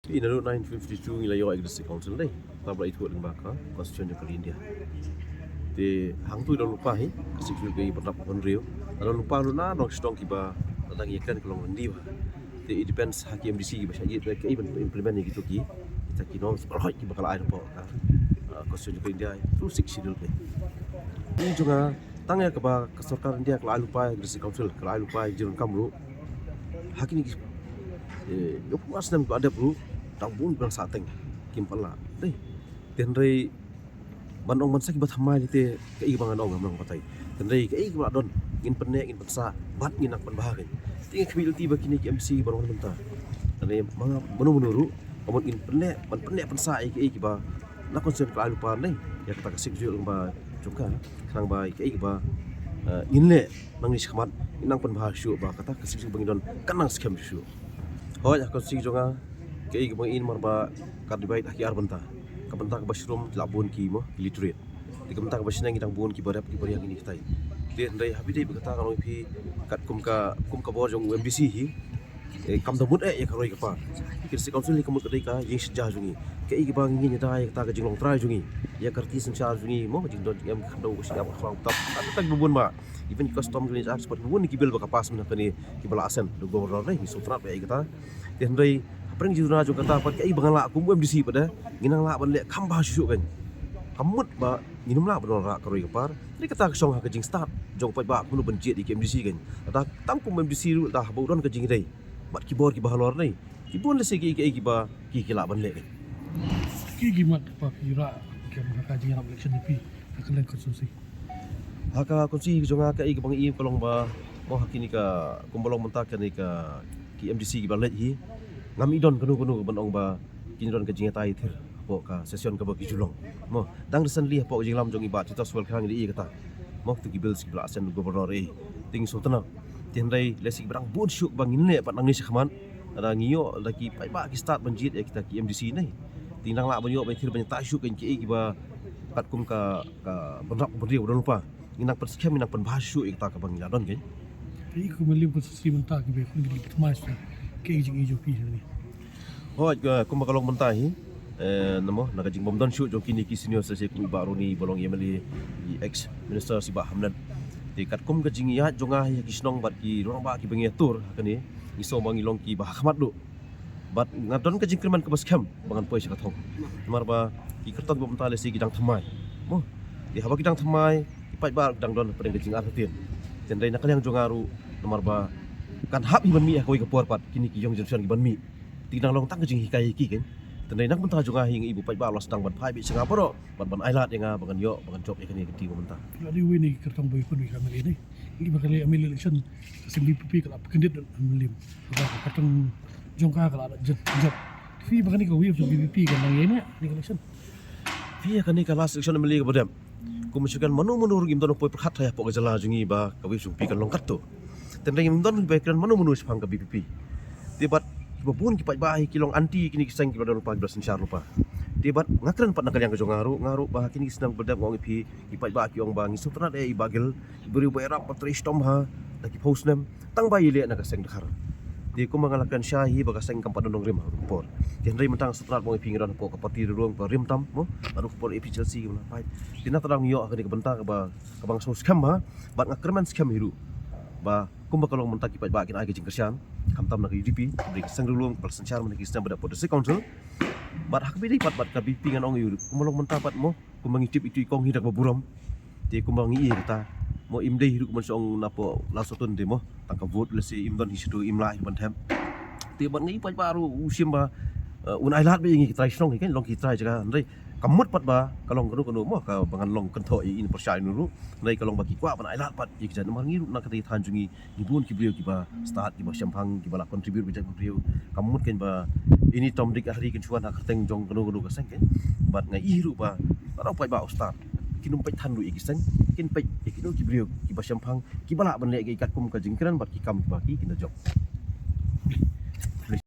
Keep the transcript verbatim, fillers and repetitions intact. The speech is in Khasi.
Naduh nineteen fifty-two ngi la ïoh ïa ka District Council, dei kaba la ithuh lyngba ka Constitution jong ka India. Te hangto i don lypa hi ka Sixth Schedule, ka i bynrap bynriew. La don lypa ruh na nong shnong kiba la dang ïa kren ka long ryndih bha. Te it depends ha ki M D C kiba shah ïeit ba kaei ban implement ïa kito ki, kita ki norms baroh kiba ka la ai hapoh ka, ah, Constitution jong ka India through Sixth Schedule. Te i jong nga, tang ïa kaba ka sorkar India ka la ai lypa ïa ka District Council, ka la ai lypa ïa ka jingdonkam ruh, ha kine ki, eh, ïoh pynbna snem ba dep ruh, dang bun ban sah teng kim pat lah. Dei, te hynrei ban ong ban sa kiba thymmai lei te, kaei kaba ngan ong, ngam nang batai. Hynrei kaei kaba la don, ngin pynneh, ngin pynsah bad ngin nang pynbha kein. Te nga khmih lynti ba kine ki M D C ba long mynta, hynrei ma nga mano mano ruh, ka mut ngin pynneh, ban pynneh pynsah ïa kaei kiba na Constitution ka la ai lypa, ne ïa kata ka Sixth Schedule ba jong ka, khnang ba ïa kaei kiba, eh, ngin leh nangne shakhmat, ngin nang pynbha shuh ba kata ka Sixth Schedule ba ngi don kan nang skhem shuh. Hooid, ha ka Constitution jong nga, kaei kaba ngi ïohi namar ba ka divide ha ki ar bynta. Ka bynta kaba shrum ki la bun ki, mo, illiterate. Te ka bynta kaba shnong ki dang bun kiba rep kiba riang, kine kitai. Te hynrei haba ïadei bad kata, ngan ong ïa phi, katkum ka, kum ka bor jong u M D C hi, eh, kam da mut eh ïa ka roi ka par. Ki District Council hi ka mut ka dei ka ïing shet ja jong ngi. Kaei kaba ngin ïada ïa kata ka jinglong trai jong ngi, ïa ka riti synshar jong ngi, mo, ka jingdon jingem, ka khyndew, ka shyiap, ka khraw, ka btap, kata kiba bun ba, even ki custom, ki Lands Act, bad kiba bun kiba bill ba ka pass mynta kane kiba la send da u Governor, ne, ngi sngewtynnat ïa kata. Te hynrei hapdeng jingduna jong kata pat, kaei ba ngan lah kum u M D C pat, eh, ngin nang lah ban leh kham bha shuh shuh kein. Kam mut ba ngin ym lah ban wanrah ka roi ka par. Te kata ka shong ha ka jingstad jong u paidbah kumno ban jied ïa ki M D C kein. Lada tang kum u M D C ruh, lada haba u don ka jingïadei bad ki bor kiba halor, ne, ki bun lehse ki, ki, kiba ki, ki lah ban leh kein. Ki, ki mat ba phi rah kem ha ka jingïarap election ïa phi ha ka liang constituency? Ha ka constituency jong nga, kaei kaba ngi ïohi ka long ba, mo, ha kine ka, kumba long mynta kane ka, ki M D C kiba leit hi, ngam i don kano kano ban ong ba kin don ka jingïatai thir hapoh ka session kaba ki ju long. Mo, dang recently hapoh ka jingïalam jong i Bah Titos Welkhang, i la ïohi ïa kata. Mo, kito ki bills kiba la send u Governor, eh, te ngi sngewtynnat. Te hynrei lehse kiba dang bun shuh ba ngin leh pat nangne shakhmat, lada ngi ïoh, lada ki paidbah ki stad ban jied ïa kita ki M D C, ne, te ngi nang lah ban ïoh ban thir ban ïatai shuh kein kiei kiba katkum ka, ka bynrap bynriew ba don lypa. Ngin nang pynskhem, ngin nang pynbha shuh ïa kata kaba ngi la don kein. Te i kum u M L A constituency mynta, kiba khun ki leit thymmai shuh, kaei ka jingïohi jong phi hangne? Hooid, ka, kumba ka long mynta hi, eh, namo, na ka jingbym don shuh jong kine ki senior, sa shisien kum i Bah Roni ba long M L A, i ex minister, i Bah Hamlet. Te katkum ka jingïaid jong nga hi ha ki shnong bad ki rangbah kiba ngi ïatur ha kane, ngi sngew ba ngi long kiba ha khmat duh. Bad nga don ka jingkyrmen kaba skhem ba ngan poi sha ka thong. Namar ba ki kyrtong ba mynta lehse ki dang thymmai, mo. Te haba ki dang thymmai, ki paidbah ki dang don hapdeng ka jingartatien. Te hynrei na ka liang jong nga ruh, namar ba kan hap hi ban mih ha kawei ka por pat, kine ki young generation ki ban mih. Te ki dang long tang ka jinghikai ïa ki kein. Te hynrei na ka bynta jong nga hi, nga i ba u paidbah u la sdang ban phai beit sha nga baroh, bad ban ailad ïa nga ba ngan ïoh, ba ngan jop ïa kane ka kti ba mynta. Ki la dei uwei na ki kyrtong ba ïakhun ïa ka M L A, ne? Ngi ba ka liang M L A election, ka seng V P P ka la pynkyndiat da u M L A. Kaba ka kyrtong jong ka ka la da jop. Phi ba kane ka wave jong V P P ka nang ïeng ne ka election? Phi, ïa kane ka last election M L A kaba dep, kum shu kren mano mano ruh, ngim don u poi pyrkhat hapoh ka jylla jong ngi ba ka wave jong V P P kan long katto. Te hynrei ngim don ba kren mano mano shaphang ka V P P. Te bad kiba bun ki paidbah hi ki long anti kine ki seng kiba don lypa, kiba synshar lypa. Te bad nga kren pat na ka liang ka jong nga ruh, nga ruh ba ha kine ki snem ba dep, nga ong ïa phi, ki paidbah ki ong ba ngi sngewtynnat eh i Bah Gill, i briew ba ïarap ba trei shitom bha da ki phew snem, tang ba i leh na ka seng dkhar. Te kumba nga la kren shai hi ba ka seng kam pat don nongrim ha ka por. Te hynrei mynta nga sngewtynnat ba ong ïa phi, ngi don hapoh ka party riewlum ba rim tam, mo, naduh ka por A P H L C kiba la pait. Te na ka daw ngi ïoh ha kane ka bynta kaba, kaba nga sngew skhem bha, bad nga kyrmen skhem hi ruh ba kumba ka long mynta ki paidbah kin ai ka jingkyrshan, khamtam na ka U D P, ka seng riewlum kaba la synshar mynta ki snem ba dep hapoh District Council. Bad ha kaba ïadei pat bad ka V P P ngan ong ïa u ruh, kumba long mynta pat, mo, kumba ngi tip ïa itu i kong hi da kaba burom. Te kumba ngi ïohi kata, mo, im dei hi ruh kumba shu ong napoh Lawsohtun te, mo, tang ka vote lehse im don hi shaduh, im lah hi ban thep. Te bad ngi i paidbah ruh u shim ba, eh, un ailad beit ïa ngi ki trai shnong hi kein, long ki trai jaka, hynrei kam mut pat ba ka long kano kano, mo, kaba ngan long kynthoh ïa i pyrshah ïa u ruh, hynrei ka long ba ki kwah ban ailad pat ïa ki jait, namar ngi ruh na kata ka thaiñ jong ngi ngi bun ki briew kiba stad, kiba shemphang, kiba la contribute ba jait ba briew. Kam mut kein ba ine i tom dik ahri kin shu wan ha kyrteng jong kano kano ka seng kein. Bad nga ïohi ruh ba lada u paidbah u stad, kin ym peit than ruh ïa ki seng, kin peit ïa kino ki briew kiba shemphang, kiba lah ban leh ïa ki katkum ka jingkren bad ki kam kiba ki, kin da jop.